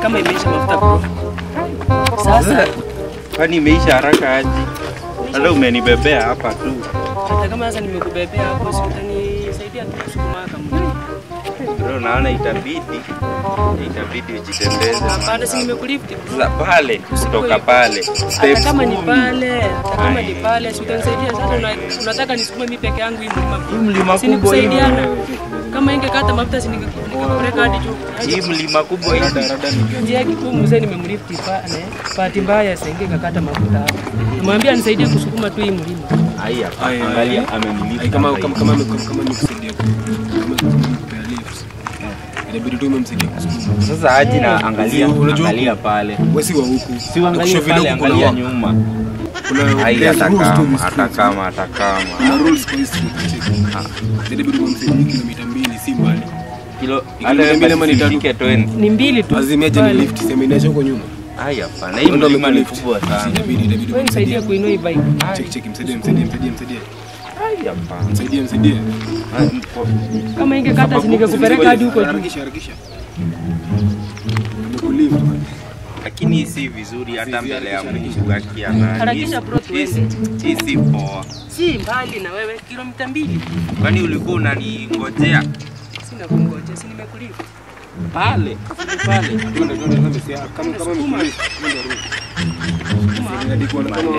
Kama imeisha mafuta bro. Sasa kwani imeisha haraka aje? Hata umenibebea hapa tu. Hata kama sasa nimekubebea hapo, si utanisaidia tu kusukuma kama. Bro, naona itabidi ujitembeze. Hapana, si nimekulift. Sasa pale, kutoka pale. Hata kama ni pale, hata kama ni pale, si utanisaidia sasa. Unataka nisukume mimi peke yangu hii mlima? Hii mlima kubwa hii. Kama ingekata mafuta si ningekupeleka hadi juu. Hii mlima kubwa hii. Njia kikuu mzee nimemlift pale. Bahati mbaya sasa ingekata mafuta hapo. Nimwambia nisaidie kusukuma tu hii mlima. Haya, angalia amenilift. Kama nikusaidia. Kama nikupea lift. Inabidi tu umemsaidia kusukuma. Sasa aje na angalia, angalia pale. Wewe si wa huku. Si uangalie pale, angalia nyuma. Kuna hata kama. Kuna rules kwa history. Inabidi umemsaidia kilomita 2 si mbali. Kilo hata mbili ama ni 3 Ni mbili tu. Azimia ni lift, sema inaisha huko nyuma. Haya hapana, hii mlima ni kubwa sana. Inabidi wewe nisaidie kuinua hii bike. Check msaidie. Haya hapana. Msaidie. Kama ingekata si ningekupeleka hadi huko juu. Harakisha. Nimekulift. Lakini si vizuri hata mbele ya Mungu akiana. Harakisha bro tuende. Si poa. Si mbali na wewe kilomita 2. Kwani ulikuwa unaningojea? Sina kungojea, si nimekulift. Pale. Twende kama kama nimekulift. Ndio rudi. Kama